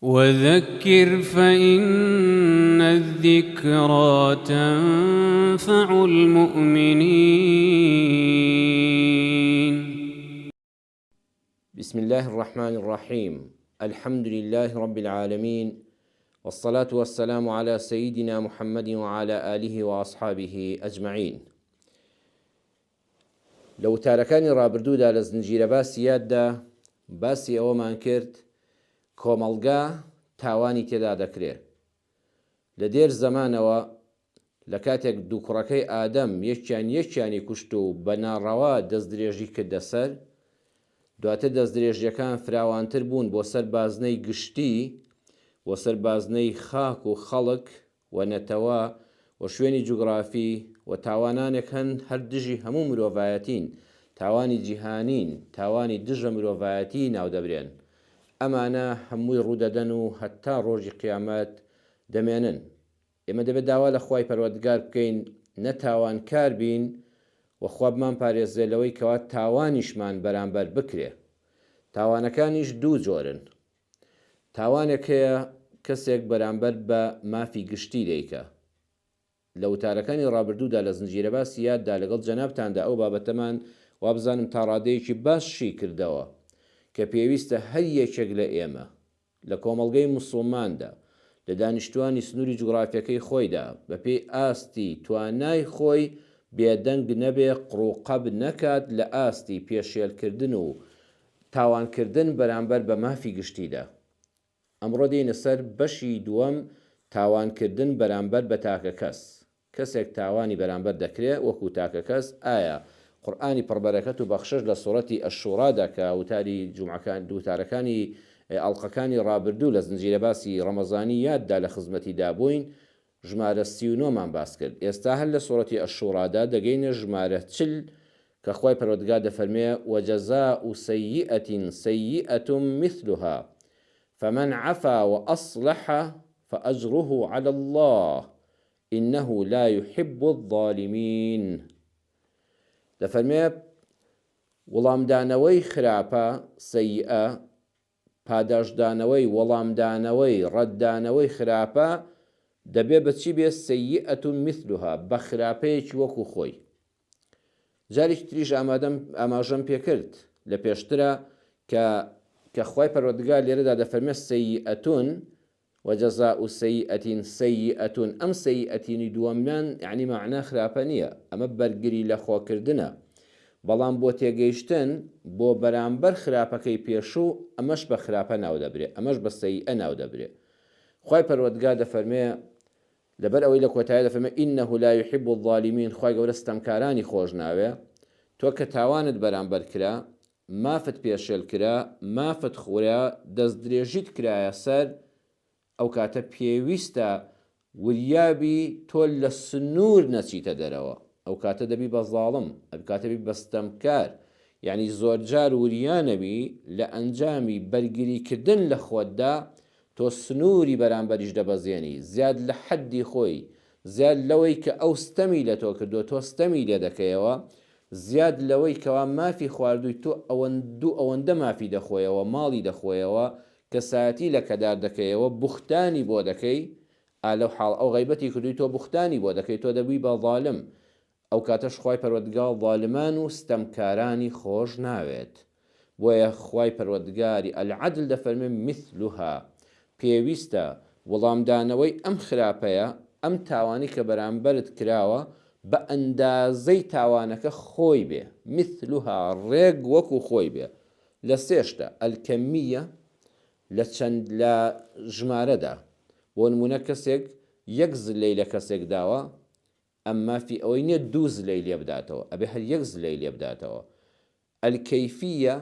وذکر فإن الذکری تنفع المؤمنین. بسم اللە الرحمن الرحیم الحمد للە رب العالمین والصلاة والسلام علی سیدنا محمد وعلی آله وأصحابه اجمعین. لە وتارەکانی ڕابردوودا لە زنجیرە باسی یاددا باسی ئەوەمان کرد کۆمەڵگا تاوانی تێدا دەکرێ. لە دێر زەمانەوە لە کاتێک دوو کوڕەکەی ئادەم یەکیان یەکیانی کوشت و بە ناڕەوا دەستدرێژی کردە سەر، دواتر دەستدرێژیەکان فراوانتر بوون بۆ سەر بازنەی گشتی، بۆ سەر بازنەی خاک و خەڵک و نەتەوە و شوێنی جوگرافی و تاوانانێک هەن هەر دژی هەموو مرۆڤایەتین، تاوانی جیهانین، تاوانی دژە مرۆڤایەتی ناودەبرێن. ئەمانە هەمووی ڕوودەدەن و هەتا ڕۆژی قیامەت دەمێنن. ئێمە دەبێت داوا لە خوای پەروەردگار بکەین نە تاوانکار بین و خوا بمانپارێزێ لەوەی کەوا تاوانیشمان بەرامبەر بکرێ. تاوانەکانیش دوو جۆرن. تاوانێک هەیە کەسێک بەرامبەر بە مافی گشتی دەیکا. لە وتارەکانی ڕابردوودا لە زنجیرەباسی یاددا لەگەڵ جەنابتاندا ئەو بابەتەمان وابزانم تا ڕادەیەکی باش شی کردەوە کە پێویستە هەر یەکێک لە ئێمە لە کۆمەڵگەی موسڵماندا لە دانیشتوانی سنووری جوگرافیەکەی خۆیدا بەپێی ئاستی توانای خۆی بێدەنگ نەبێ قڕوقەپ نەکات لە ئاستی پێشێلکردن و تاوانکردن بەرامبەر بە مافی گشتیدا. ئەمڕۆ دێینە سەر بەشی دووەم تاوانکردن بەرامبەر بە تاکەکەس. کەسێک تاوانی بەرامبەر دەکرێ وەکو تاکەکەس، ئایا قورئانی پڕبەرەکەت و بەخشش لە سوڕەتی الشورادا کە وتاری جومعەکان وتارەکانی ئەڵقەکانی ڕابردوو لە زنجیرە باسی ڕەمەزانی یاددا لە خزمەتیدا بووین ژمارە 39 مان باس کرد ئێستا هەر لە سوڕەتی الشورادا دەگەینە ژمارە 40 کە خوای پەروەردگار دەفەرموێ، وجزاء سیئە سیئە مثلها فمن عفا وأصلح فأجره علی اللە انه لا یحب الظالمین دەفەرموێ، وڵامدانەوەی خراپە، سیئە، پاداشتدانەوەی، وەڵامدانەوەی، ڕەتدانەوەی خراپە دەبێ بە چی بێ، سیئە مثلها، بە خراپەیەکی وەکو خۆی. جارێکی تریش ئامادەم ئاماژەم پێکرد لە پێشترا کە کە خوای پەروەردگار لێرەدا دەفەرمێ سیئەتون وجزاء سیئة سیئة ئەم سیئەتینی دووەمیان یەعنی مەعنا خراپە نییە ئەمە بەرگری لە خۆکردنە بەڵام بۆ تێگەیشتن بۆ بەرامبەر خراپەکەی پێشوو ئەمەش بە خراپە ناودەبرێ ئەمەش بە سەیئە ناودەبرێ خوای پەروەردگار دەفەرمێ لەبەر ئەوەی لە کۆتایی دەفەرمێ انه لا یحب الظالمین خوای گەورە ستەمکارانی خۆش ناوێ تۆ کە تاوانت بەرامبەر کرا مافت پێشێل کرا، مافت خورا، دەستدرێژیت کرایە سەر، ئەوکاتە پێویستە وریابی تۆ لە سنوور نەچیتە دەرەوە، ئەوکاتە دەبی بە زاڵم، ئەوکاتە بی بە ستەمکار، یانی زۆرجار وریا نەبی لە ئەنجامی بەرگری کردن لە خۆتدا تۆ سنووری بەرامبەریش دەبەزێنی، زیاد لە حەدی خۆی، زیاد لەوەی کە ئەو ستەمی لە تۆ کردووە تۆ ستەمی لێ دەکەیەوە، زیاد لەوەی کەوا مافی خواردووی تۆ ئەوەندو ئەوەندە مافی دەخۆیەوە، ماڵی دەخۆیەوە، کەسایەتی لەکەدار دەکەیەوە، بوختانی بۆ دەکەی، ئا لەو حاڵ ئەو غەیبەتی کردووی تۆ بوختانی بۆ دەکەی تۆ دەبی بە ظالم، ئەو کاتەش خوای پەروەردگار ظالمان و ستەمکارانی خۆش ناوێت. بۆیە خوای پەروەردگاری العدل دەفەرموێ مثلها پێویستە وڵامدانەوەی ئەم خراپەیە، ئەم تاوانەی کە بەرامبەرت کراوە بە ئەندازەی تاوانەکە خۆی بێ، مثلها ڕێک وەکو خۆی بێ لە سێ شتە، الکمیە لە چەند لە ژمارەدا، بۆ نمونە کەسێک یەک زلەی لە کەسێک داوە ئەم مافی ئەوەی نیە دوو زلەی لێ بداتەوە ئەبێ هەر یەک زلەی لێ بداتەوە. الکیفیە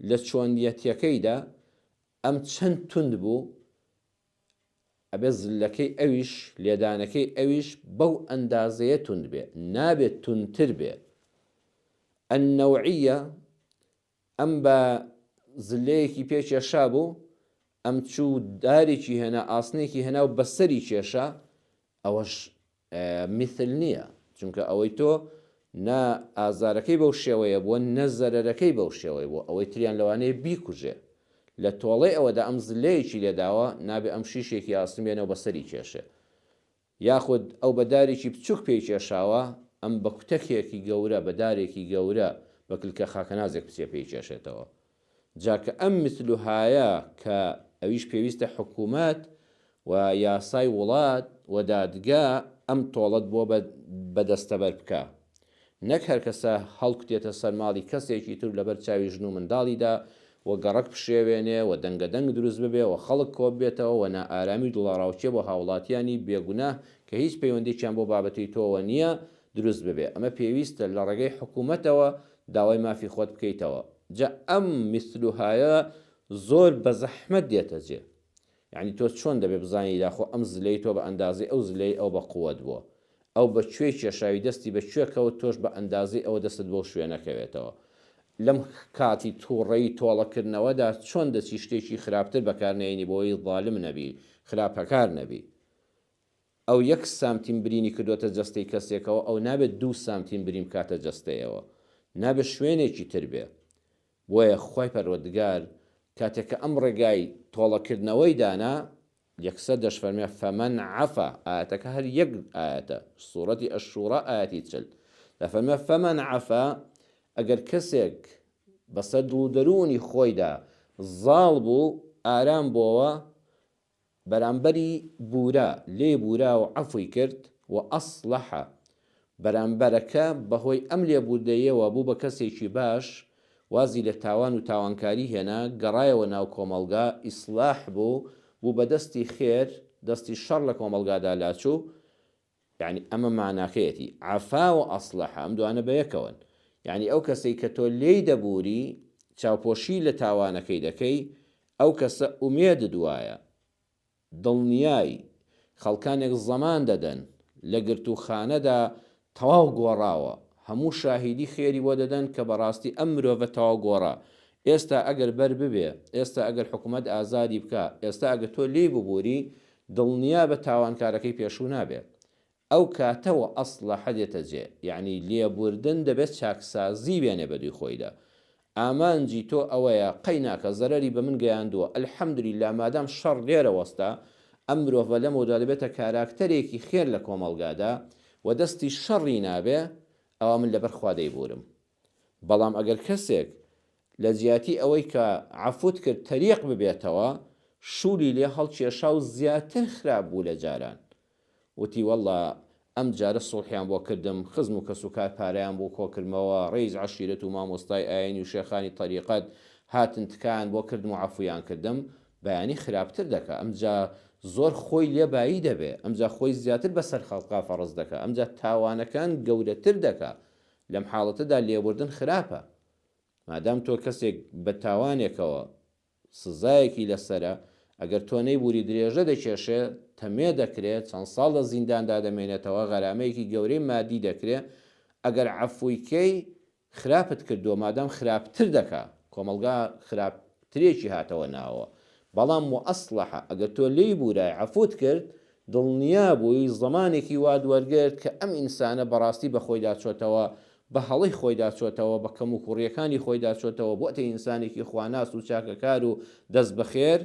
لە چۆنیەتیەکەیدا ئەم چەند توند بوو ئەبێ زلەکەی ئەویش لێدانەکەی ئەویش بەو ئەندازەیە توند بێ نابێت توندتر بێ. النوعیە ئەم بە زلەیەکی پێ کێشابوو ئەم چوو دارێکی هێنا ئاسنێکی هێنا و بەسەری کێشا ئەوەش میثل نییە چونکە ئەوەی تۆ نە ئازارەکەی بەو شێوەیە بووە نە زەرەرەکەی بەو شێوەیە بووە ئەوەی تریان لەوانەیە بیکوژێ. لە تۆڵەی ئەوەدا ئەم زلەیەکی لێداوە، نابێ ئەم شیشێکی ئاسن بێنێ و بەسەری کێشێ. یاخود ئەو بە دارێکی بچووک پێی کێشاوە، ئەم بە کوتەکێکی گەورە، بە دارێکی گەورە، بە کلکە خاکەنازێک بچێ پێی کێشێتەوە. جا کە ئەم مثلهایە کە ئەویش پێویستە حکوومەت و یاسای وڵات و دادگا ئەم تۆڵەت بۆ بە دەستەبەر بکا. نەک هەر کەسە هەڵکوتێتە سەر ماڵی کەسێکی تر لەبەر چاوی ژن و منداڵیدا و گەڕەک پشێوێنێ و دەنگەدەنگ دروست ببێ و خەڵک کۆببێتەوە و نائارامی و دڵەڕاوکێ بۆ هاوڵاتیانی بێگوناه کە هیچ پەیوەندێکیان بەو بابەتەی تۆوە نییە دروست ببێ. ئەمە پێویستە لە ڕێگەی حکومەتەوە داوای مافی خۆت بکەیتەوە. جا ئەم مثلهایە زۆر بەزەحمەت دێتە جێ. یەعنی تۆ چۆن دەبێ بزانی داخۆ ئەم زلەی تۆ بە ئەندازەی ئەو زلەی ئەو بە قوەت بووە؟ ئەو بە کوێی کێشاوی دەستی بە کوێ کەوت تۆش بە ئەندازەی ئەوە دەستت بەو شوێنە کەوێتەوە. لەم کاتی توڕەیی تۆڵەکردنەوەدا چۆن دەچی شتێکی خراپتر بەکار نەیەنی بۆوەی زالم نەبی، خراپەکار نەبی. ئەو یەک سانتیم برینی کردۆتە جەستەی کەسێکەوە ئەو نابێت دوو سانتیم برین بکاتە جەستەیەوە. نابێت شوێنێکی تر بێ. بۆیە خوای پەروەردگار کاتێک کە ئەم ڕێگای تۆڵەکردنەوەی دانا یەکسەر دەشفەرمێ فمن عفا ئایەتەکە هەر یەک ئایەتە سورەتی الشورا ئایەتی 40 دەفەرمێ فمن عفا ئەگەر کەسێک بەسەر دڵ و دەروونی خۆیدا زاڵ بوو ئارام بۆوە بەرامبەری بورا، لێی بورا و عەفوی کرد، و اصلح، بەرامبەرەکە بەهۆی ئەم لێبوردەیەوە بوو بە کەسێکی باش، وازی لە تاوان و تاوانکاری هێنا، گەڕایەوە ناو کۆمەڵگا، ئیسلاح بوو، بوو بە دەستی خێر، دەستی شەڕ لە کۆمەڵگادا لاچوو، یەعنی ئەمە ماناکەیەتی، عفا و اصلح، ئەم دوانە بەیەکەوەن، یەعنی ئەو کەسەی کە تۆ لێی دەبووری، چاوپۆشی لە تاوانەکەی دەکەی، ئەو کەسە ئومێدت وایە، دڵنیای، خەڵکانێک زەمان دەدەن، لە گرتووخانەدا تەواو گۆڕاوە، هەموو شاهیدی خێری بۆ دەدەن کە بەڕاستی ئەم مرۆڤە تەواو گۆڕا، ئێستا ئەگەر بەر ببێ، ئێستا ئەگەر حکومەت ئازادی بکا، ئێستا ئەگەر تۆ لێی ببووری، دڵنیابە تاوانکارەکەی پێشوو نابێ. ئەو کاتە وە ئەسڵەحە دێتە جێ. یەعنی لێبوردن دەبێت چاکسازی بێنێ بەدووی خۆیدا. ئامانجی تۆ ئەوەیە قەی ناکا زەرەری بە من گەیاندووە الحمدللە مادام شەڕ لێرە وەستا ئەم مرۆڤە لەمەودا دەبێتە کاراکتەرێکی خێر لە کۆمەڵگادا و دەستی شەڕی نابێ ئەوا من لەبەر خوا دەیبورم. بەڵام ئەگەر کەسێک لە جیاتی ئەوەی کە عەفوت کرد تەریق ببێتەوە شولی لێ هەڵکێشا و زیاتر خراپ بوو لە جاران وتی وەڵا ئەم جارە سوڵحیان بۆ کردم خزم و کەسوکار پارەیان بۆ کۆکردمەوە ڕەیس عەشیرەت و مامۆستای ئاینی و شێخانی تەریقەت هاتن تکایان بۆ کردم و عەفویان کردم بەیانی خراپتر دەکا ئەمجا زۆر خۆی لێ بایی دەبێ ئەمجا خۆی زیاتر بەسەر خەڵکا فەڕز دەکا ئەمجا تاوانەکان گەورەتر دەکا لەم حاڵەتەدا لێبوردن خراپە. مادام تۆ کەسێک بە تاوانێکەوە سزایەکی لەسەرە، ئەگەر تۆ نەیبوری درێژە دەکێشێ، تەمێ دەکرێ، چەند ساڵ لە زینداندا دەمێنێتەوە، غەرامەیەکی گەورەی مادی دەکرێ، ئەگەر عەفوی کەی خراپت کردووە مادام خراپتر دەکا، کۆمەڵگا خراپترێکی هاتەوە ناوەوە. بەڵام وەئەسڵەحە ئەگەر تۆ لێی بورای عەفوت کرد، دڵنیا بووی زەمانێکی وات وەرگرت کە ئەم ئینسانە بەڕاستی بە خۆیدا چۆتەوە، بە هەڵەی خۆیدا چۆتەوە، بە کەموکوڕییەکانی خۆیدا چۆتەوە، بۆتە ئینسانێکی خواناس و چاکەکار و دەست بەخێر،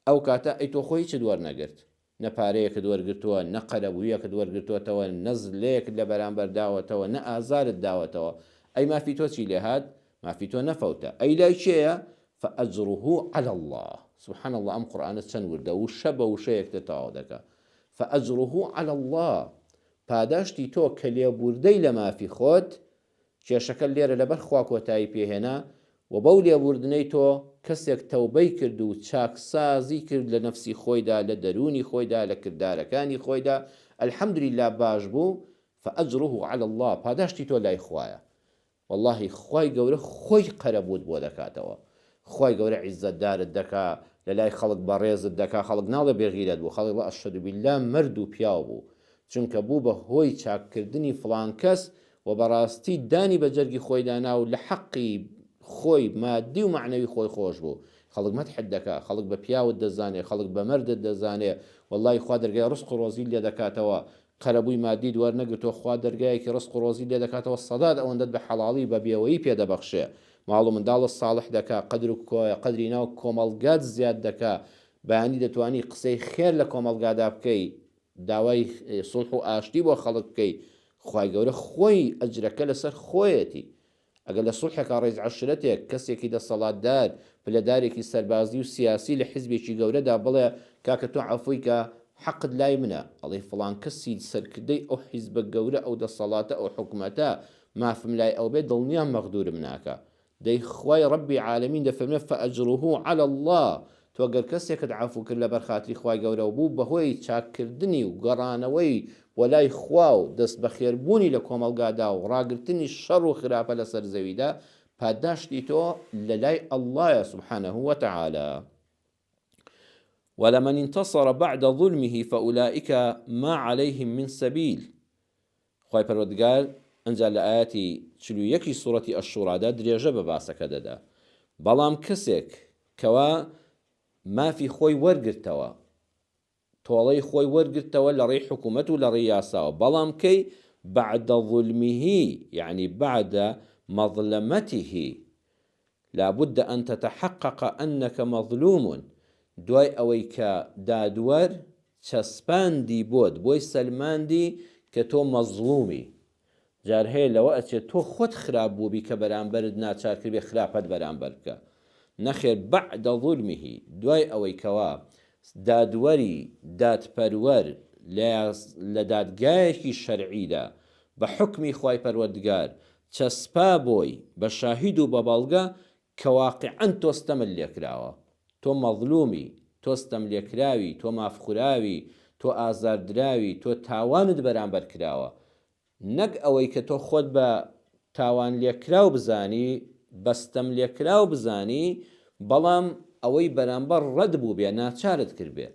ئەو کاتە ئەی تۆ خۆ هیچت وەرنەگرت، نە پارەیەکت وەرگرتووە، نە قەرەبوویەکت وەرگرتۆتەوە، نە زلەیەکت لە بەرامبەر داوەتەوە، نە ئازارت داوەتەوە، ئەی مافی تۆ چی لێهات؟ مافی تۆ نەفەوتا. ئەی لای کێیە؟ فاجره علی اللە سبحان اللە ئەم قورئانە چەند وردە وشە بە وشە یەکتر تەواو دەکا فاجره علی اللە پاداشتی تۆ کە لێبوردەی لە مافی خۆت کێشەکە لێرە لەبەر خوا کۆتایی پێهێنا و بەو لێبوردنەی تۆ کەسێک تەوبەی کرد و چاکسازی کرد لە نەفسی خۆیدا لە دەروونی خۆیدا لە کردارەکانی خۆیدا الحمدللە باش بوو فاجره علی اللە پاداشتی تۆ لای خوایە وەڵاهی خوای گەورە خۆی قەرەبووت بۆ دەکاتەوە خوای گەورە عیزەتدارت دەکا لەلای خەڵک بەڕێزت دەکا خەڵک ناڵێ بێغیرەت بوو خەڵک دەڵێ اشهد باللە مەرد و پیاو بوو چونکە بوو بە هۆی چاککردنی فڵان کەس و بەڕاستی دانی بە جەرگی خۆیدا نا و لە حەقی خۆی مادی و مەعنەوی خۆی خۆش بوو خەڵک مەدحت دەکا خەڵک بە پیاوت دەزانێ خەڵک بە مەردت دەزانێ وەڵاهی خوا دەرگای ڕزق و ڕۆزیت لێ دەکاتەوە قەرەبووی مادیت وەرنەگرتووە خوا دەرگایەکی ڕزق و ڕۆزیت لێ دەکاتەوە سەدات ئەوەندەت بە حەڵاڵی بە بێوەیی پێ دەبەخشێ. ماڵ و منداڵت ساڵح دەکا، قەدر و قەدری ناو کۆمەڵگات زیاد دەکا، بەیانی دەتوانی قسەی خێر لە کۆمەڵگادا بکەی، داوای سوڵح و ئاشتی بۆ خەڵک بکەی، خوای گەورە خۆی ئەجرەکە لەسەر خۆیەتی. ئەگەر لە سوڵحێکا ڕەئیس عەشرەتێک، کەسێکی دەسەڵاتدار، پلەدارێکی سەربازی و سیاسی لە حیزبێکی گەورەدا بڵێ کاکە تۆ عەفوی کە حەقت لای منە، ئەڵێی فڵان کەسی سەرکردەی ئەو حیزبە گەورە، ئەو دەسەڵاتە، ئەو حکومەتە، مافم لای ئەو بێ دڵنیام مەغدورم ناکا. دەی خوای ڕەبی عالەمین دەفەرموێ فاجره علی اللە تۆ گەر کەسێکت عەفو کرد لەبەر خاتری خوای گەورە و بوو بەهۆی چاککردنی و گەڕانەوەی بۆ لای خوا و دەست بەخێر بوونی لە کۆمەڵگادا و ڕاگرتنی شەڕ و خراپە لەسەر زەویدا پاداشتی تۆ لەلای اللە یە سبحانە وتعالی. ولمن انتصر بعد ظلمه فاولئک ما علیهم من سبیل خوای پەروەردگار ئنجا لە ئایەتی 41 ی سوڕەتی الشورادا درێژە بە باسەکە دەدا بەڵام کەسێک کەوا مافی خۆی وەرگرتەوە تۆڵەی خۆی وەرگرتەوە لە ڕێی حکومەت و لە ڕێی یاساوە بەڵام کەی بعد ظلمه یعنی بعد مظلمته لابد ان تتحقق انک مظلوم دوای ئەوەی کە دادوەر چەسپاندی بۆت بۆی سەلماندی کە تۆ مەزڵومی جار هەیە لەوە ئەچێت تۆ خۆت خراپ بووبی کە بەرامبەرت ناچار کردبێ خراپەت بەرامبەر بکا نەخێر بعد ظلمه دوای ئەوەی کەوا دادوەری دادپەروەر لە دادگایەکی شەرعیدا بە حوکمی خوای پەروەردگار چەسپا بۆی بە شاهید و بە بەڵگە کە واقیعەن تۆ ستەمت لێکراوە، تۆ مەزلومی، تۆ ستەملێکراوی، تۆ مافخوراوی، تۆ ئازاردراوی، تۆ تاوانت بەرامبەر کراوە، نەک ئەوەی کە تۆ خۆت بە تاوانلێکراو بزانی، بە ستەملێکراو بزانی، بەڵام ئەوەی بەرامبەر ڕەت بووبێ، ناچارت کردبێ.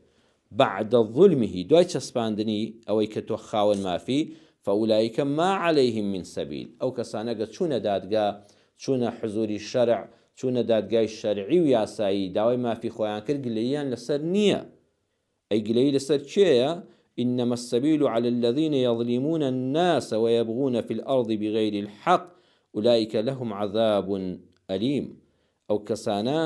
بعد ظلمه دوای چەسپاندنی ئەوەی کە تۆ خاوەن مافی، فاولئک ما علیهم من سبیل ئەو کەسانە گەر چوونە دادگا، چوونە حزوری شەرع، چوونە دادگای شەرعی و یاسایی داوای مافی خۆیان کرد گلەییان لەسەر نییە. ئەی گلەیی لەسەر کێیە؟ انما السبیل علی الذین یظلمون الناس ویبغون فی الارض بغیر الحق اولئک لهم عذاب الیم ئەو کەسانە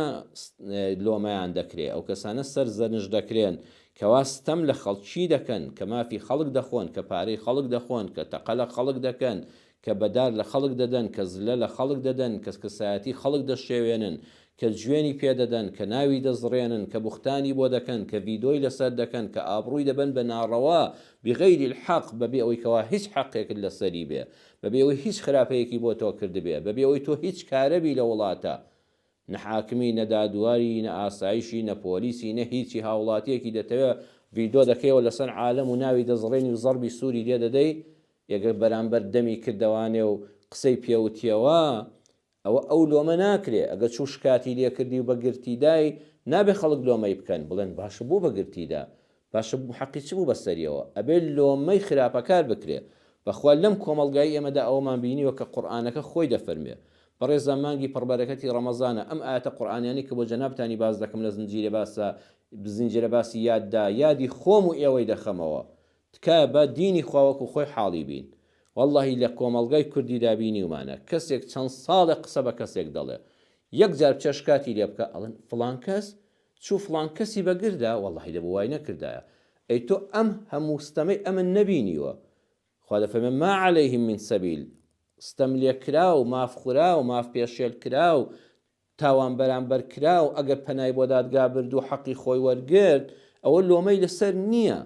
لۆمەیان دەکرێ، ئەو کەسانە سەرزەنشت دەکرێن کەوا ستەم لە خەڵکی دەکەن، کە مافی خەڵک دەخۆن، کە پارەی خەڵک دەخۆن، کە تەقە لە خەڵک دەکەن، کە بە دار لە خەڵک دەدەن، کە زلە لە خەڵک دەدەن، کە کەسایەتی خەڵک دەشێوێنن، کە جوێنی پێ دەدەن، کە ناوی دەزڕێنن، کە بوختانی بۆ دەکەن، کە ڤیدۆی لەسەر دەکەن، کە ئابڕووی دەبەن بە ناڕەوا، بغیر الحق، بەبێ ئەوەی کەوا هیچ حەقێکت لەسەری بێ. بەبێ ئەوەی هیچ خراپەیەکی بۆ تۆ کردبێ، بەبێ ئەوەی تۆ هیچ کارەبی لە وڵاتە، نە حاکمی، نە دادوەری، نە ئاسایشی، نە پۆلیسی، نە هیچی، هاوڵاتیەکی دەتەوێ ڤیدۆ دەکەیەوە لەسەر عالەم و ناوی دەزڕێنی و زەڕبی سوری لێ دەدەی، ئەگەر بەرامبەر دەمی کردەوانێ و قسەی پێوتیەوە، ئەوە ئەو لۆمە ناکرێ، ئەگەر چوو شکاتی لێ کردی و بە گرتی دای، نابێ خەڵک لۆمەی بکەن، بڵێن باشە بۆ بە گرتی دا؟ باشە حەقی چ بوو بە سەریەوە؟ ئەبێ لۆمەی خراپەکار بکرێ. بەخوا لەم کۆمەڵگای ئێمەدا ئەوەمان بینیوە کە قورئانەکە خۆی دەفەرموێ. بەڕێزان مانگی پڕبەرەکەتی ڕەمەزانە، ئەم ئایەتە قورئانیانەی کە بۆ جەنابتانی باس دەکەم لە زنجیرە باسە زنجیرە باسی یاددا، یادی خۆم و ئێوەی دەخەمەوە. تکایە با دینی خوا وەکو خۆی حاڵی بین. وەڵڵاهی لە کۆمەڵگای کوردیدا بینیومانە کەسێک چەند ساڵێک قسە بە کەسێک دەڵێ یەک جار بچێ شکاتی لێ بکا ئەڵێن فڵان کەس چوو فڵان کەسی بە گردا وەڵڵاهی دەبوو وای نەکردایە ئەی تۆ ئەم هەموو ستەمەی ئەمن نەبینیوە خوا دەفەرمێ ما علیهم من سبیل ستەملێکراو مافخوراو ماف پێشێلکراو تاوان بەرامبەر کراو ئەگەر پەنای بۆ دادگا برد و حەقی خۆی وەرگرت ئەوە لۆمەی لەسەر نییە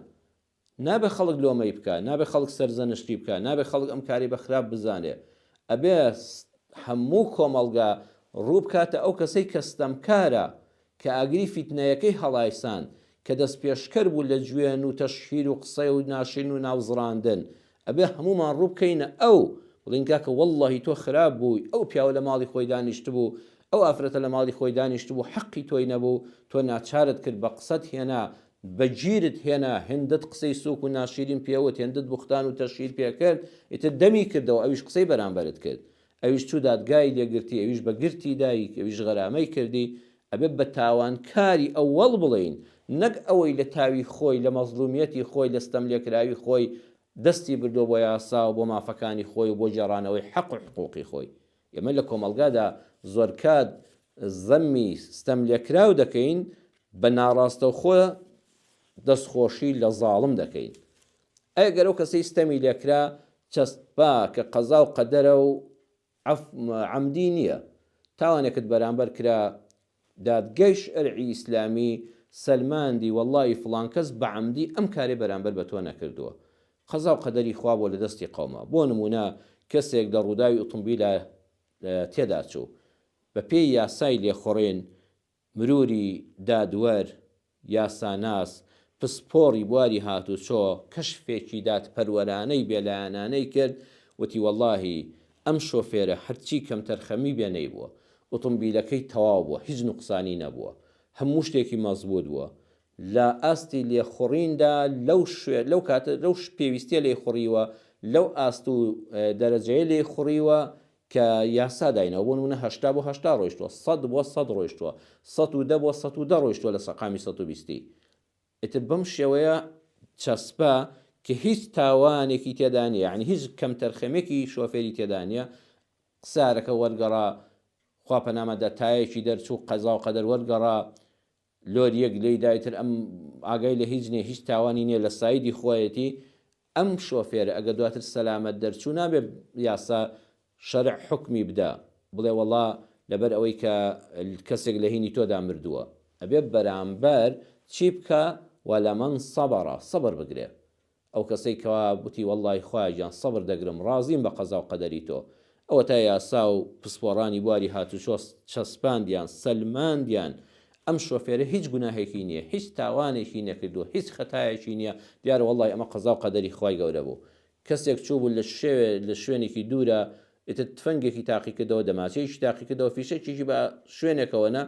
نابێ خەڵک لۆمەی بکا نابێ خەڵک سەرزەنشتی بکا نابێ خەڵک ئەم کاری بە خراپ بزانێ ئەبێ هەموو کۆمەڵگا ڕوو بکاتە ئەو کەسەی کە ستەمکارە کە ئاگری فیتنەیەکەی هەڵایساند کە دەستپێشکەر بوو لە جوێن و تەشهیر و قسەی و ناشرین و ناوزڕاندن ئەبێ هەموومان ڕوو بکەینە ئەو بڵێین کاکە وەڵڵەهی تۆ خراپ بووی ئەو پیاوە لە ماڵی خۆی دانیشتبوو ئەو ئافرەتە لە ماڵی خۆی دانیشتبوو حەقی تۆی نەبوو تۆ ناچارت کرد بە قسەت هێنا بە گیرت هێنا هێندەت قسەی سوک و ناشیرین پێوت هێندەت بوختان و تەشهیر پێکرد ئیتر دەمی کردەوە ئەویش قسەی بەرامبەرت کرد ئەویش چوو دادگای لێ گرتی ئەویش بە گرتی دای ئەویش غەرامەی کردی ئەبێ بە تاوانکاری ئەوەڵ بڵێین نەک ئەوەی لە تاوی خۆی لە مەزڵومیەتی خۆی لە ستەملێکراوی خۆی دەستی بردووە بۆ یاسا و بۆ مافەکانی خۆی و بۆ گێڕانەوەی حەق و حقوقی خۆی ئێمە لە کۆمەڵگادا زۆرکات زەمی ستەملێکراو دەکەین، بە ناڕاستەوخۆ دەستخۆشی لە زاڵم دەکەین. ئەگەر ئەو کەسەی ستەمی لێکرا چەسپا کە قەزا و قەدەرە و عەف عەمدی نییە، تاوانێکت بەرامبەر کرا دادگای شەرعی ئیسلامی سەلماندی وەڵڵاهی فڵان کەس بە عەمدی ئەم کارەی بەرامبەر بە تۆ نەکردووە قەزا و قەدەری خوا بووە لە دەستی قەوما بۆ نموونە کەسێک لە ڕووداوی ئوتومبیلا تێدا چوو بە پێی یاسای لێخوڕین مروری دادوەر، یاساناس، پسپۆڕی بواری هاتوچۆ کەشفێکی دادپەروەرانەی بێلایەنانەی کرد، وتی وەڵاهی ئەم شۆفێرە هەرچی کەمتەرخەمی بێ نەیبووە، ئوتومبیلەکەی تەواو بووە، هیچ نوقسانی نەبووە، هەموو شتێکی مەزبوت بووە، لە ئاستی لێخوڕیندا لەو شوێ لەو کاتە لەو پێویستیە لێی خوڕیوە، لەو ئاست و دەرەجەیە لێی خوڕیوە کە یاسا دایناوە بۆ نمونە 80 بۆ 80 ڕۆیشتووە 100 بۆ 100 ڕۆیشتووە 110 بۆ 110 ڕۆیشتووە لە سەقامی 120 ئیتر بەم شێوەیە چەسپا کە هیچ تاوانێکی تێدا نییە یعنی هیچ کەمتەرخەمێکی شۆفێری تێدا نییە سارەکە وەرگەڕا خوا پەنامەدا تایەکی دەرچوو قەزا و قەدەر وەرگەڕا لۆریەک لێی دا ئیتر ئەم ئاگای لە هیچ نیە هیچ تاوانی نیە لە سایدی خۆیەتی ئەم شۆفێرە ئەگەر دواتر سەلامەت دەرچوو نابێ یاسا شەرع حوکمی بدا بڵێ وەڵا لەبەر ئەوەی کە کەسێک لە هینی تۆدا مردووە ئەبێ بەرامبەر چی بکا ولمن صبر سەبر بگرێ ئەو کەسەی کەوا وتی وەڵڵاهی خوایە گیان سەبر دەگرم ڕازیم بە قەزا و قەدەری تۆ ئەوەتا یاسا و پسپۆڕانی بواری هاتوچۆ چەسپاندیان سەلماندیان ئەم شۆفێرە هیچ گوناهێکی نیە هیچ تاوانێکی نەکردووە هیچ خەتایەکی نیە دیارە وەڵڵاهی ئەمە قەزا و قەدەری خوای گەورە بوو کەسێک چووبوو لە شوێ لە شوێنێکی دوورە ئیتر تفەنگێکی تاقیکردەوە دەماچەیەکی تاقیکردەوە فیشەکێکی بە شوێنێکەوە نا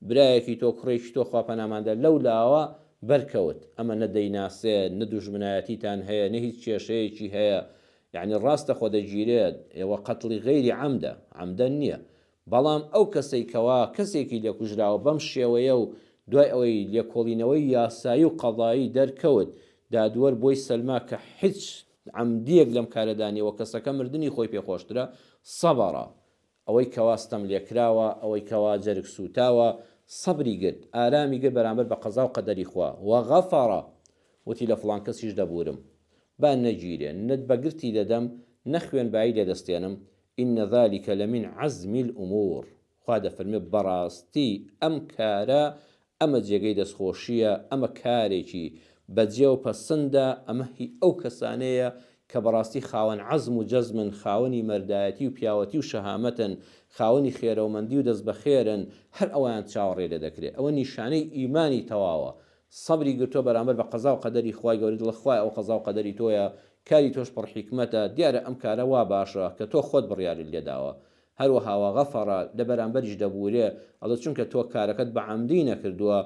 برایەکی تۆ کوڕێکی تۆ خوا پەنامان دا لەو لاوە بەرکەوت ئەمە نە دەیناسێ نە دوژمنایەتیتان هەیە نە هیچ کێشەیەکی هەیە یەعنی ڕاستە خۆ دەگیرێت ئێوە قەتڵی غەیری عەمدە عەمدەن نیە بەڵام ئەو کەسەی کەوا کەسێکی لێکوژراوە بەم شێوەیە و دوای ئەوەی لێکۆڵینەوەی یاسایی و قەزایی دەرکەوت دادوەر بۆی سەلما کە هیچ عەمدیەک لەم کارەدا نیە وە کەسەکە مردنی خۆی پێ خۆشترە سەبرە ئەوەی کەوا ستەملێکراوە، ئەوەی کەوا جەرگ سووتاوە، سەبری گرت، ئارامی گرت بەرامبەر بە قەزا و قەدەری خوا، وغفر، وتی لە فڵان کەسیش دەبوورم، با نەگیرێ، نە بە گرتی دەدەم، نە خوێنبایی لێ دەستێنم، ان ذلک لمن عزم الامور، خوا دەفەرموێ بەڕاستی ئەم کارە ئەمە جێگەی دەستخۆشییە، ئەمە کارێکی بەجێ و پەسندە، ئەمە هی ئەو کەسانەیە کە بەڕاستی خاوەن عەزم و جەزمن، خاوەنی مەردایەتی و پیاوەتی و شەهامەتن، خاوەنی خێرەومەندی و دەستبەخێرن، هەر ئەوەیان چاوەڕێ لێ دەکرێ. ئەوە نیشانەی ئیمانی تەواوە. سەبری گرتووە بەرامبەر بە قەزا و قەدەری خوای گەورە، دڵە خوایە ئەوە قەزا و قەدەری تۆیە، کاری تۆش پڕ حیکمەتە، دیارە ئەم کارە وا باشە کە تۆ خۆت بڕیارت لێ داوە. هەروەها وغفر لە بەرامبەریش دەبوورێ، ئەڵێ چونکە تۆ کارەکەت بە عەمدی نەکردووە،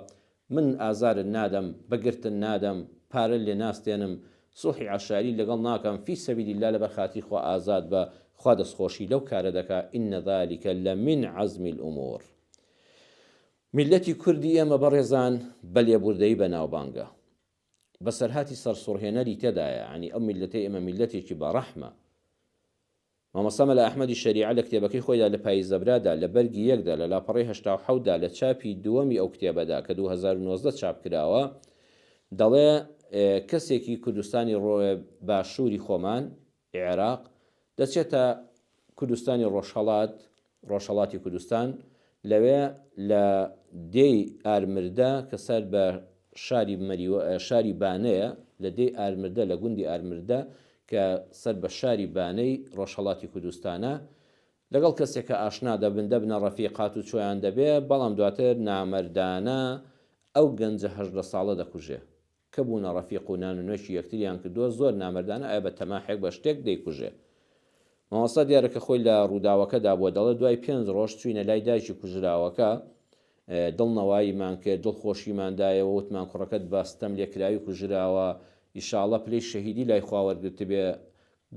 من ئازارت نادەم، بە گرتن نادەم، پارەت لێ ناستێنم، سوڵحی عەشایری لەگەڵ ناکەم، فی سبیل اللە لەبەر خاتری خوا ئازاد بە، خوا دەستخۆشی لەو کارە دەکا، ان ذلک لمن عزم الامور. میللەتی کوردی ئێمە بەڕێزان بە لێبوردەیی بەناوبانگە. بەسەرهاتی سەرسوڕهێنەری تێدایە، یانی ئەو میللەتەی ئێمە میللەتێکی بە ڕەحمە. مامۆستا مەلا ئەحمەدی شەریعە لە کتێبەکەی خۆیدا لە پاییزەبرادا لە بەرگی یەکدا لە لاپەڕەی 87 دا لە چاپی دووەمی ئەو کتێبەدا کە 2019 چاپ کراوە دەڵێ کەسێکی کوردستانی باشووری خۆمان، عێراق، دەچێتە کوردستانی ڕۆژهەڵات، ڕۆژهەڵاتی کوردستان، لەوێ لە دێی ئارمردە کە سەر بە شاری مەریوە شاری بانەیە، لە دێی ئارمردە لە گوندی ئارمردە کە سەر بە شاری بانەی ڕۆژهەڵاتی کوردستانە، لەگەڵ کەسێکا ئاشنا دەبن، دەبنە ڕەفیق، هاتوچۆیان دەبێ، بەڵام دواتر نامەردانە ئەو گەنجە 18 ساڵە دەکوژێ. کە بوونە ڕەفیق و نان و نوێکی یەکتریان کردووە، زۆر نامەردانە ئایا بە تەماحێک بە شتێک دەیکوژێ. مامۆستا دیارە کە خۆی لە ڕووداوەکەدا بووە، دەڵێ دوای پێنج ڕۆژ چووینە لای دایکی کوژراوەکە، دڵنەواییمان کرد، دڵخۆشیمان دایەوە، وتمان کوڕەکەت بە ستەم لێکراوی کوژراوە، ئیشاڵڵا پلەی شەهیدی لای خوا وەرگرتبێ،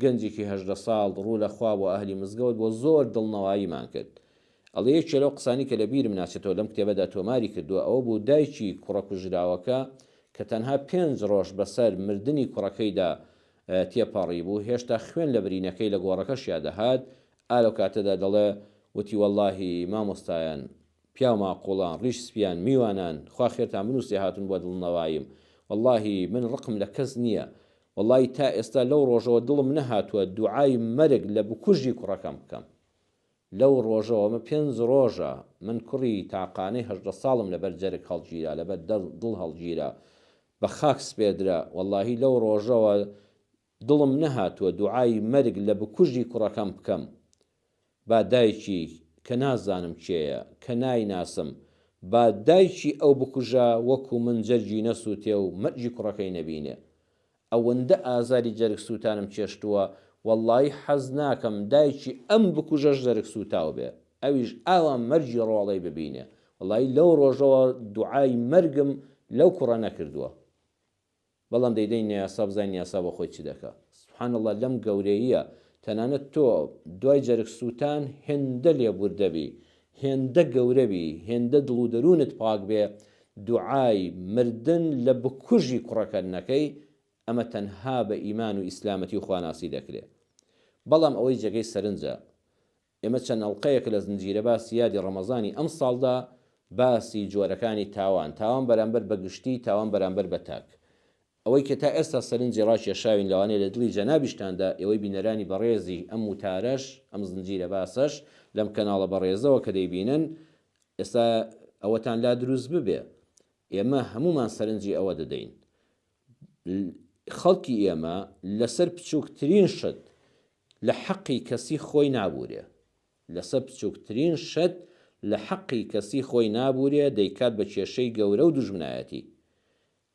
گەنجێکی 18 ساڵ ڕوو لە خوا بووە، ئەهلی مزگەوت بووە، زۆر دڵنەواییمان کرد. ئەڵێ یەکێ لەو قسانەی کە لە بیرم ناچێتەوە لەم کتێبەدا تۆماری کردووە ئەوە بوو دایکی کوڕە کوژراوەکە کە تەنها پێنج ڕۆژ بەسەر مردنی کوڕەکەیدا تێپەڕیبوو هێشتا خوێن لە برینەکەی لە گۆڕەکەشیا دەهات ئا لەو کاتەدا دەڵێ وتی وەڵاهی مامۆستایان، پیاو ماقوڵان، ڕیش سپیان، میوانان، خوا خێرتان بنووسێ هاتوون بۆ دڵنەواییم، وەڵاهی من ڕقم لە کەس نییە، وەڵاهی تا ئێستا لەو ڕۆژەوە دڵم نەهاتووە دوعای مەرگ لە بکوژی کوڕەکەم بکەم. لەو ڕۆژەوە ئەمە پێنج ڕۆژە من کوڕی تاقانەی 18 ساڵم لەبەر جەرگ هەڵگیرا، لەبەر دڵ هەڵگیرا، بە خاک سپێردرا، وەڵاهی لەو ڕۆژەوە دڵم نەهاتووە دوعای مەرگ لە بکوژی کوڕەکەم بکەم با دایکی کە نازانم کێیە کە نایناسم با دایکی ئەو بکوژە وەکو من جەرگی نەسوتێ و مەرگی کوڕەکەی نەبینێ ئەوەندە ئازاری جەرگ سوتانم چێشتووە وەڵایی حەز ناکەم دایکی ئەم بکوژەش جەرگ سوتاو بێ ئەویش ئاوا مەرگی ڕۆڵەی ببینێ وەڵایی لەو ڕۆژەوە دوعای مەرگم لەو کوڕە نەکردووە. بەڵام دەیدەینە یاسا بزانین یاسا بۆ خۆی چ دەکا. سبحان اللە لەم گەورەییە تەنانەت تۆ دوای جەرگ سووتان هێندە لێبوردە بی هێندە گەورە بی هێندە دڵ و دەروونت پاک بێ دوعای مردن لە بکوژی کوڕەکەت نەکەی ئەمە تەنها بە ئیمان و ئیسلامەتی و خواناسی دەکرێ بەڵام ئەوەی جێگەی سەرنجە ئێمە چەند ئەڵقەیەک لە زنجیرە باسی یادی ڕەمەزانی ئەمساڵدا باسی جۆرەکانی تاوان، تاوان بەرامبەر بە گشتی، تاوان بەرامبەر بە تاک. ئەوەی کە تا ئێستا سەرنجی ڕاکێشاوین لەوانەیە لە دڵی جەنابیشتاندا ئێوەی بینەرانی بەڕێزی ئەم وتارەش، ئەم زنجیرە باسەش لەم کەناڵە بەڕێزەوە کە دەیبینن ئێستا ئەوەتان لا دروست ببێ. ئێمە هەموومان سەرنجی ئەوە دەدەین. خەڵکی ئێمە لەسەر بچووکترین شت لە حەقی کەسی خۆی نابوورێ. لەسەر بچووکترین شت لە حەقی کەسی خۆی نابوورێ، دەیکات بە کێشەی گەورە و دوژمنایەتی.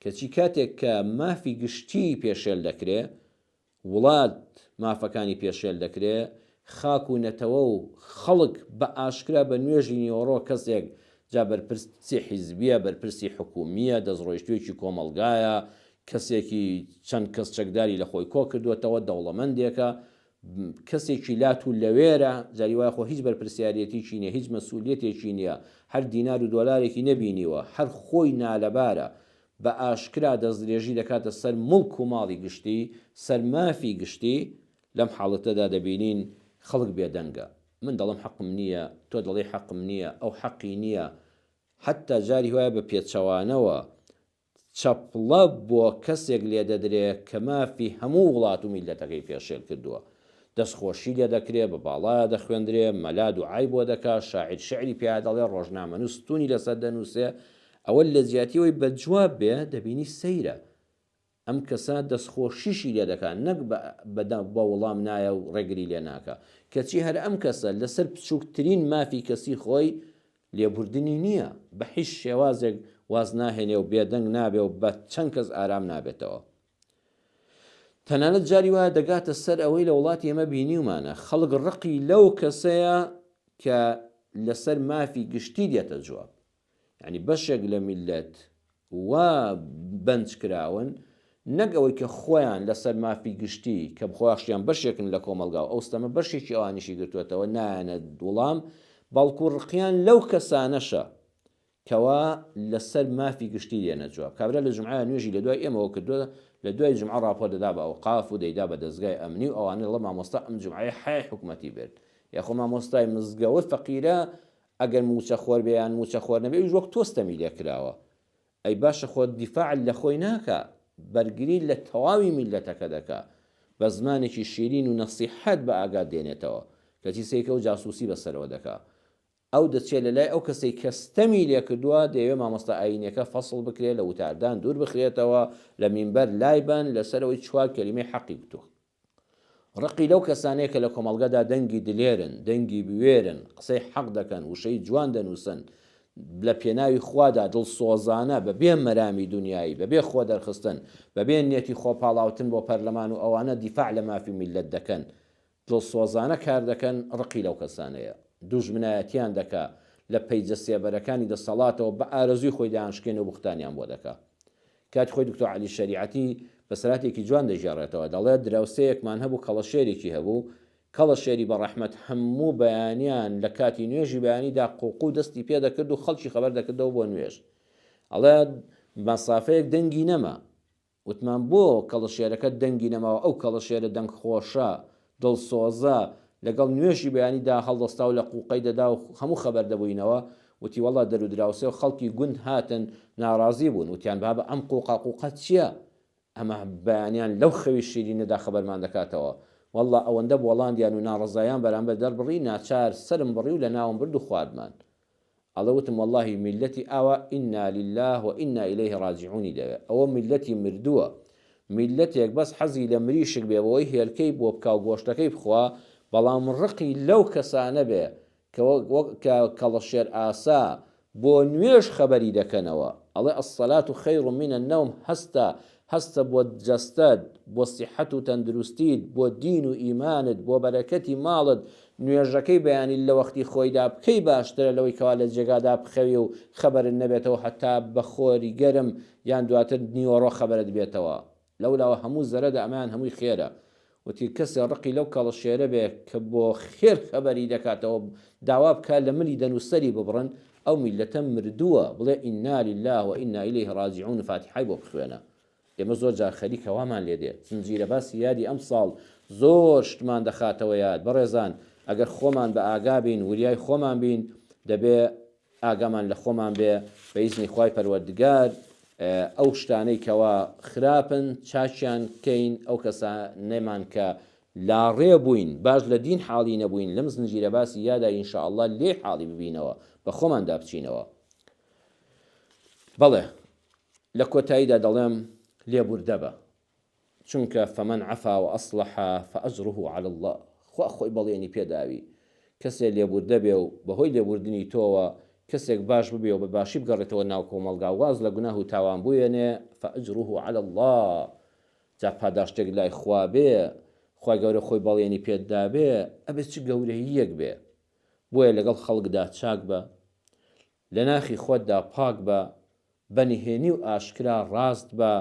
کەچی کاتێک کە مافی گشتیی پێشێل دەکرێ، وڵات مافەکانی پێشێل دەکرێ، خاک و نەتەوە و خەڵک بە ئاشکرا بە نوێژی نیوەڕۆ کەسێک جا بەرپرسی حیزبیە، بەرپرسی حکوومییە، دەستڕۆیشتوویەکی کۆمەڵگایە، کەسێکی چەند کەس چەکداری لە خۆی کۆ کردووەتەوە، دەوڵەمەندێکە، کەسێکی لات و لەوێرە، جاری وایە خۆ هیچ بەرپرسیاریەتیی نییە، هیچ مەسئولیەتێکی نییە، هەر دینار و دۆلارێکی نەبینیوە، هەر خۆی نالەبارە، بە ئاشکرا دەستدرێژی دەکاتە سەر موڵک و ماڵی گشتی، سەر مافی گشتی، لەم حاڵەتەدا دەبینین خەڵک بێدەنگە. من دەڵێم حەقم نییە، تۆ دەڵێی حەقم نییە، ئەو حەقی نییە، حەتتا جاری وایە بە پێچەوانەوە چەپڵە بۆ کەسێک لێدەدرێ کە مافی هەموو وڵات و میللەتەکەی پێشێل کردووە. دەستخۆشی لێ دەکرێ، بە باڵایا دەخوێندرێ، مەلا دوعای بۆ دەکا، شاعیر شیعری پیا دەڵێ، ڕۆژنامەنووس ستوونی لەسەر دەنووسێ، ئەوە لە جیاتی ئەوەی بە جواب بێ، دەبینی سەیرە. ئەم کەسە دەستخۆشیشی لێ دەکا، نەک بە بە وڵام نایە و ڕێگری لێ ناکا. کەچی هەر ئەم کەسە لەسەر بچووکترین مافی کەسی خۆی لێبوردنی نییە، بە هیچ شێوازێک واز ناهێنێ و بێدەنگ نابێ و بە چەند کەس ئارام نابێتەوە. تەنانەت جاری وایە دەگاتە سەر ئەوەی لە وڵاتی ئێمە بینیومانە خەڵک ڕقی لەو کەسەیە کە لەسەر مافی گشتی دێتە جواب. یانی بەشێک لە میللەت وا بەنج کراون نەک ئەوەی کە خۆیان لەسەر مافی گشتی کە خۆیان بەشێکن لە کۆمەڵگا و ئەو ستەمە بەشێکی ئەوانیشی گرتووەتەوە نایەنە وڵام بەڵکو ڕقیان لەو کەسانەشە کەوا لەسەر مافی گشتی دێنە جواب کابرا لە جومعە نوێژی لە دوای ئێمەوە کردووە لە دوای جومعە ڕاپۆر دەدا بە ئەوقاف و دەیدا بە دەزگای ئەمنی و ئەوانە دەڵێ مامۆستا ئەم جومعەیە حەیای حکومەتی برد یاخۆ مامۆستای مزگەوت فەقیرە ئەگەر موچە خۆر بێ یان موچە خۆر نەبێ ئەویش وەک تۆ ستەمی لێ کراوە ئەی باشە خۆ دیفاع لە خۆی ناکا بەرگری لە تەواوی میللەتەکە دەکا بە زمانێکی شیرین و نەسیحەت بە ئاگات دێنێتەوە کەچی سەیرکە ئەو جاسوسی بەسەرەوە دەکا ئەو دەچێ لە لای ئەو کەسەی کە ستەمی لێ کردووە دەیەوێ مامۆستا ئایینیەکە فەسڵ بکرێ لە وتاردان دوور بخرێتەوە لە مینبەر لای بەن لەسەر ئەوەی چوار کەلیمەی حەقی گوتووە. ڕقی لەو کەسانەیە کە لە کۆمەڵگەدا دەنگی دلێرن، دەنگی بوێرن، قسەی حەق دەکەن، وشەی جوان دەنووسن، لە پێناوی خوادا دڵسۆزانە، بە بێ مەرامی دونیایی، بە بێ خۆدەرخستن، بە بێ نیەتی خۆپاڵاوتن بۆ پەرلەمان و ئەوانە دیفاع لە مافی میللەت دەکەن، دڵسۆزانە کار دەکەن، ڕقی لەو کەسانەیە. دوژمنایەتیان دەکا، لە پەیجە سێبەرەکانی دەسەڵاتەوە بە ئارەزووی خۆی دەیانشکێنێ و بوختانیان بۆ دەکا. کاتی خۆی دکتۆر عەلی شەریعەتی بەسەرهاتێکی جوان دەگێڕێتەوە، دەڵێت، دراوسێیەکمان هەبوو کەڵەشێرێکی هەبوو، کەڵەشێری بەڕەحمەت هەموو بەیانیان لە کاتی نوێژی بەیانیدا قوقو دەستی پێدەکرد و خەڵکی خەبەر دەکردەوە بۆ نوێژ. ئەڵێ مەسافەیەک دەنگی نەما. وتمان بۆ کەڵەشێرەکەت دەنگی نەماوە، ئەو کەڵەشێرە دەنگخۆشە، دڵسۆزە، لەگەڵ نوێژی بەیانیدا هەڵدەستا و لە قوقەی دەدا و هەموو خەبەر دەبووینەوە، وتی وەڵا دەرودراوسێ و خەڵکی گوند هاتن ناڕازی بوون، وتیان بابە ئەم قوقە قوقە چییە؟ ئەمە بەیانیان لەو خەوی شیرینەدا خەبەرمان دەکاتەوە. وەڵڵا ئەوەندە بۆڵاندیان و ناڕەزاییان بەرامبەر دەربڕی، ناچار سەرم بڕی و لەناوم برد و خواردمان. ئەڵێ وتم وەڵڵاهی میللەتی ئاوا انا للە و انا الیه راجعونی دەوێ. ئەوە میللەتی مردووە. میللەتێک بەس حەزی لە مریشک بێ بەوەی هێلکەی بۆ بکا و گۆشتەکەی بخوا، بەڵام ڕقی لەو کەسانە بێ کە وەک کە کەڵەشێر ئاسا بۆ نوێژ خەبەری دەکەنەوە ئەڵێ الصلاة خیر من النوم هەستە هەستە بۆ جەستەت بۆ سیحەت و تەندروستیت بۆ دین و ئیمانت بۆ بەرەکەتی ماڵت نوێژەکەی بەیانی لە وەختی خۆیدا بکەی باشترە لەوەی کەوا لە جێگادا بخەوی و خەبەرت نەبێتەوە هەتا بە خۆری گەرم یان دواتر نیوەڕۆ خەبەرت بێتەوە لەولاوە هەموو زەرەدە ئەمەیان هەمووی خێرە. وتی کەسێ ڕقی لەو کەڵەشێرە بێ کە بۆ خێر خەبەری دەکاتەوە داوا بکا لە ملی دەن و سەری ببڕن ئەو میللەتە مردووە بڵێ انا للە و انا الیه راجعون فاتیحای بۆ بخوێنە ئێمە زۆر جار خەریکە وامان لێ دێ زنجیرە باسی یادی ئەمساڵ زۆر شتمان دەخاتەوە یاد بەڕێزان ئەگەر خۆمان بە ئاگا بین وریای خۆمان بین دەبێ ئاگامان لە خۆمان بێ بە ئیزنی خوای پەروەردگار ئەو شتانەی کەوا خراپن چاکیان کەین ئەو کەسانەمان کە لاڕێ بووین باش لە دین حاڵی نەبووین لەم زنجیرە باسی یادا ان شاء اللە لێی حاڵی ببینەوە بە خۆماندا بچینەوە بەڵێ لە کۆتاییدا دەڵێم لێبوردە بە چونکە فمن عفا واصلح فاجره علی اللە خوا خۆی بەڵێنی پێداوی کەسێ لێبوردە بێ و بەهۆی لێبوردنی تۆوە کەسێک باش ببێ و بە باشی بگەڕێتەوە ناو کۆمەڵگا واز لە گوناه و تاوان بوێنێ فاجره علی اللە جا پاداشتێک لای خوا بێ خوای گەورە خۆی بەڵێنی پێت دابێ ئەبێ چ گەورەییەک بێ بۆیە لەگەڵ خەڵکدا چاک بە لە ناخی خۆتدا پاک بە بە نهێنی و ئاشکرا ڕاست بە،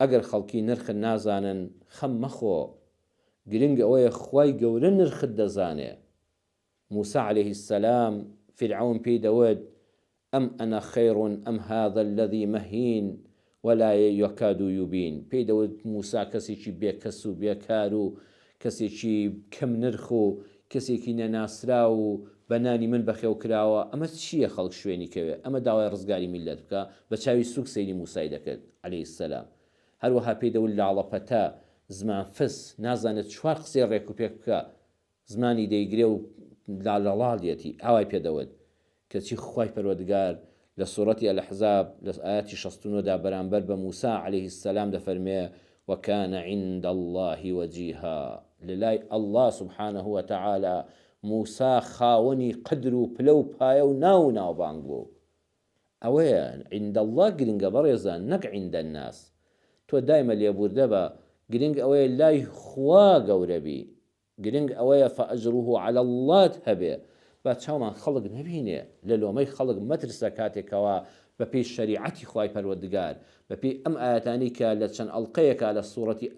ئەگەر خەڵکی نرخت نازانن خەم مەخۆ، گرنگ ئەوەیە خوای گەورە نرخت دەزانێ. موسا علیه السلام فیرعەون پێی دەوت، ام انا خیر ام هذا الذی مهین ولا یکاد یبین، پێی دەوت موسا کەسێکی بێکەس و بێکار و کەسێکی کەم نرخ و کەسێکی نەناسراو و بە نانی من بەخێو کراوە، ئەمە چییە خەڵک شوێنی کەوێ، ئەمە داوای ڕزگاری میللەت بکا، بە چاوی سووک سەیری موسای دەکرد، علیە السلام. هەروەها پێی دەوت لاڵەپەتە، زمان فس، نازانێت چوار قسەی ڕێکوپێک بکا، زمانی دەیگرێ و لالەڵالیەتی، ئاوای پێ دەوت. کەچی خوای پەروەردگار لە سوڕەتی الاحزاب لە ئایەتی 69 دا بەرامبەر بە موسا علیه السلام دەفەرموێ، وکان عند اللە وجیها، لەلای اللە سبحانە وتعالی موسا خاوەنی قەدر و پلە و پایە و ناو و ناوبانگ بوو. ئەوەیە عند اللە گرنگە بەڕێزان نەک عند الناس. تۆ دایمە لێبوردە بە، گرنگ ئەوەیە لای خوا گەورە بی. گرنگ ئەوەیە فاجره علی اللە ت هەبێ با چاومان خەڵک نەبینێ لە لۆمەی خەڵک مەترسە کاتێک کەوا بەپێی شەریعەتی خوای پەروەردگار بەپێی ئەم ئایەتانەی کە لە چەند ئەڵقەیەکا لە سوڕەتی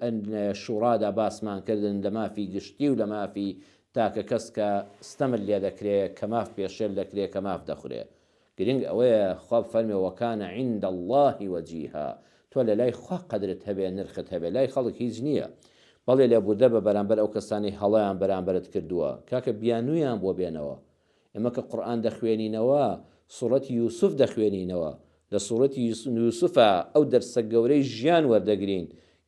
شوڕادا باسمان کردن لە مافی گشتی و لە مافی تاکە کەس کە ستەمت لێدەکرێ کە ماف پێشێل دەکرێ کە ماف دەخورێ گرنگ ئەوەیە خوا بفەرمێ وکان عند اللە وجیها تۆ لەلای خوا قەدرت هەبێ نرخت هەبێ لای خەڵک هیچ نییە بەڵێ لێبوردە بە بەرامبەر ئەو کەسانەی هەڵەیان بەرامبەرت کردووە کاکە بیانوویان بۆ بێنەوە ئێمە کە قورئان دەخوێنینەوە سوڕەتی یوسف دەخوێنینەوە لە سوڕەتی یوسفا ئەو دەرسە گەورەی ژیان وەردەگرین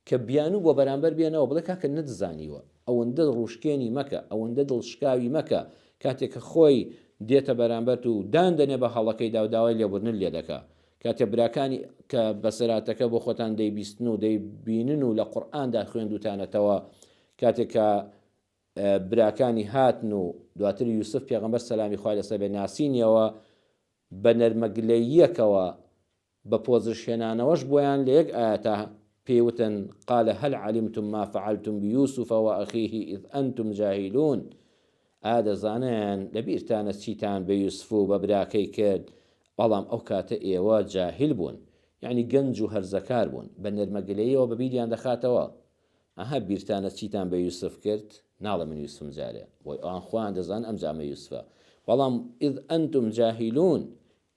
کە بیانوو بۆ بەرامبەر بێنەوە بڵێ کاکە نەتزانیوە ئەوەندە ڕووشکێنی مەکە ئەوەندە دڵشکاوی مەکە کاتێ کە خۆی دێتە بەرامبەرت و دان دەنێ بە هەڵەکەیدا و داوای لێبوردنت لێ دەکا کاتێ براکانی کە بەسەراتەکە بۆ خۆتان دەیبیستن و دەیبینن و لە قورئاندا خوێندوتانەتەوە کاتێ کە براکانی هاتن و دواتر یوسف پێغەمبەر سەلامی خوای لەسەر بێ ناسینیەوە بە نەرمەگلەییەکەوە بە پۆزش هێنانەوەش بۆیان لە یەک ئایەتا پێی وتن، قال هل علمتم ما فعلتم بیوسف واخیه اذ انتم جاهلون، ئایا دەزانن لە بیرتانە چیتان بە یوسف و بە براکەی کرد بەڵام ئەو کاتە ئێوە جاهیل بوون یەعنی گەنج و هەرزەکار بوون، بە نەرمە گلەییەوە بە بیریان دەخاتەوە، ئەها بیرتانە چیتان بە یوسف کرد، ناڵێ من یوسفم جارێ بۆی ئەوان خۆیان دەزانن ئەم جامە یوسفە، بەڵام اذ انتم جاهلون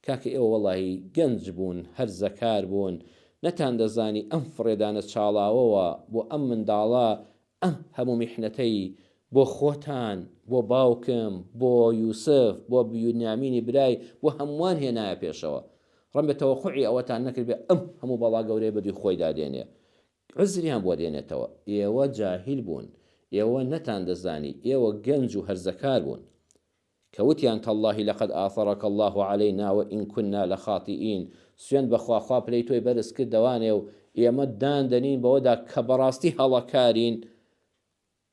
کاکە ئێوە وەڵاهی گەنج بوون هەرزەکار بوون نەتان دەزانی ئەم فڕێدانە چاڵاوەوە بۆ ئەم منداڵە ئەم هەموو میحنەتەی بۆ خۆتان، بۆ باوکم، بۆ یوسف، بۆ بنیامینی برای، بۆ هەمووان هێنایە پێشەوە. ڕەنگە تەوەقوعی ئەوەتان نەکردبێ ئەم هەموو بەڵا گەورەیە بەدووی خۆیدا دێنێ. عوزریان بۆ دێنێتەوە. ئێوە جاهیل بوون. ئێوە نەتاندەزانی. ئێوە گەنج و هەرزەکار بوون. کە وتیان تاللە لقد آثرک اللە علینا وان کنا لخاطئین، سوێند بە خوا خوا پلەی تۆی بەرز کردەوانێ و ئێمە دان دەنین بەوەدا کە بەڕاستی هەڵەکارین،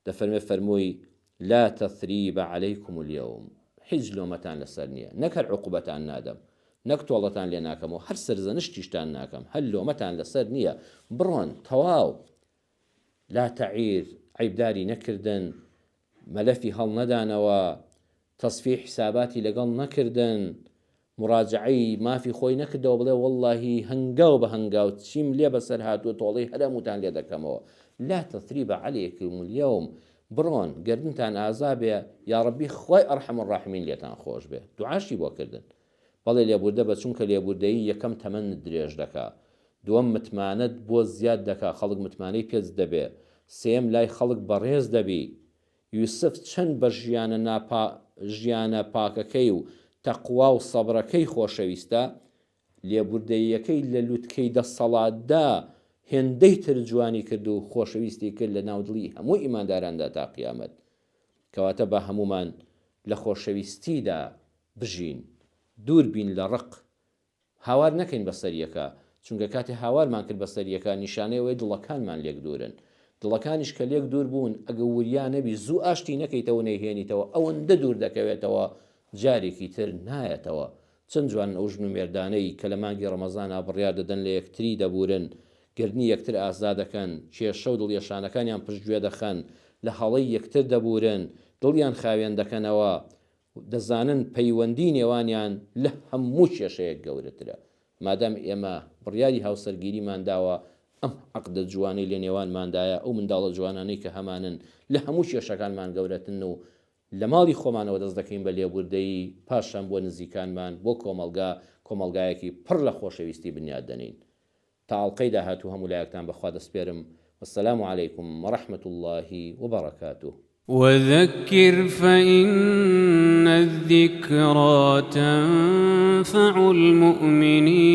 دەفەرمێ فەرمووی، لا تثریب علیکم الیوم، هیچ لۆمەتان لەسەر نییە، نەک هەر عقوبەتان نادەم، نەک تۆڵەتان لێ ناکەمەوە، هەر سەرزەنشتیشتان ناکەم، هەر لۆمەتان لەسەر نییە، بڕۆن، تەواو. لا تعیر، عەیبداری نەکردن، مەلەفی هەڵنەدانەوە، تەسفیەی حیساباتی لەگەڵ نەکردن، موراجەعەی مافی خۆی نەکردەوە بڵێ وەڵڵاهی هەنگاو بە هەنگاو چیم لێ بەسەر هاتووە تۆڵەی هەر هەمووتان لێ دەکەمەوە، لا تثریب علیکم الیوم، بڕۆن گەردنتان ئازا بێ یاڕەبی خوای ارحم الراحمین لێتان خۆش بێ، دوعاشی بۆ کردن. بەڵێ لێبوردە بە چونکە لێبوردەیی یەکەم تەمەنت درێژ دەکا دووەم متمانەت بۆ زیاد دەکا خەڵک متمانەی پێت دەبێ سێیەم لای خەڵک بەڕێز دەبی یوسف چەند بە ژیانە ناپا ژیانە پاکەکەی و تەقوا و سەبرەکەی خۆشەویستە لێبوردەییەکەی لە لوتکەی دەسەڵاتدا هێندەی تر جوانی کرد و خۆشەویستی کرد لە ناو دڵی هەموو ئیمانداراندا تا قیامەت کەواتە با هەموومان لە خۆشەویستیدا بژین دوور بین لە ڕق هاوار نەکەین بەسەر یەکا چونکە کاتێ هاوارمان کرد بەسەر یەکا نیشانەی ئەوەیە دڵەکانمان لێک دوورن دڵەکانیش کە لێک دوور بوون ئەگە وریا نەبی زوو ئاشتی نەکەیتەوە و نەیهێنیتەوە ئەوەندە دوور دەکەوێتەوە جارێکی تر نایەتەوە چەند جوانن ئەو ژن و مێردانەی کە لە مانگی ڕەمەزانا بڕیار دەدەن لە یەکتری دەبورن گەردنی یەکتر ئازا دەکەن کێشە و دڵیەشانەکانیان پشتگوێ دەخەن لە هەڵەی یەکتر دەبورن دڵیان خاوێن دەکەنەوە دەزانن پەیوەندی نێوانیان لە هەموو کێشەیەک گەورەترە. مادام ئێمە بڕیاری هاوسەرگیریمان داوە، ئەم عەقدە جوانەی لە نێوانماندایە، ئەو منداڵە جوانانەی کە هەمانن لە هەموو کێشەکانمان گەورەترن و لە ماڵی خۆمانەوە دەست دەکەین بە لێبوردەیی، پاشان بۆ نزیکانمان، بۆ کۆمەڵگا، کۆمەڵگایەکی پڕ لە خۆشەویستی بنیات دەنێین. تا ئەڵقەی داهاتوو هەموو لایەکتان بە خوا دەسپێرم والسلام علیکم ورحمة اللە وبرکاته. وذکر فإن الذکری تنفع المؤمنین.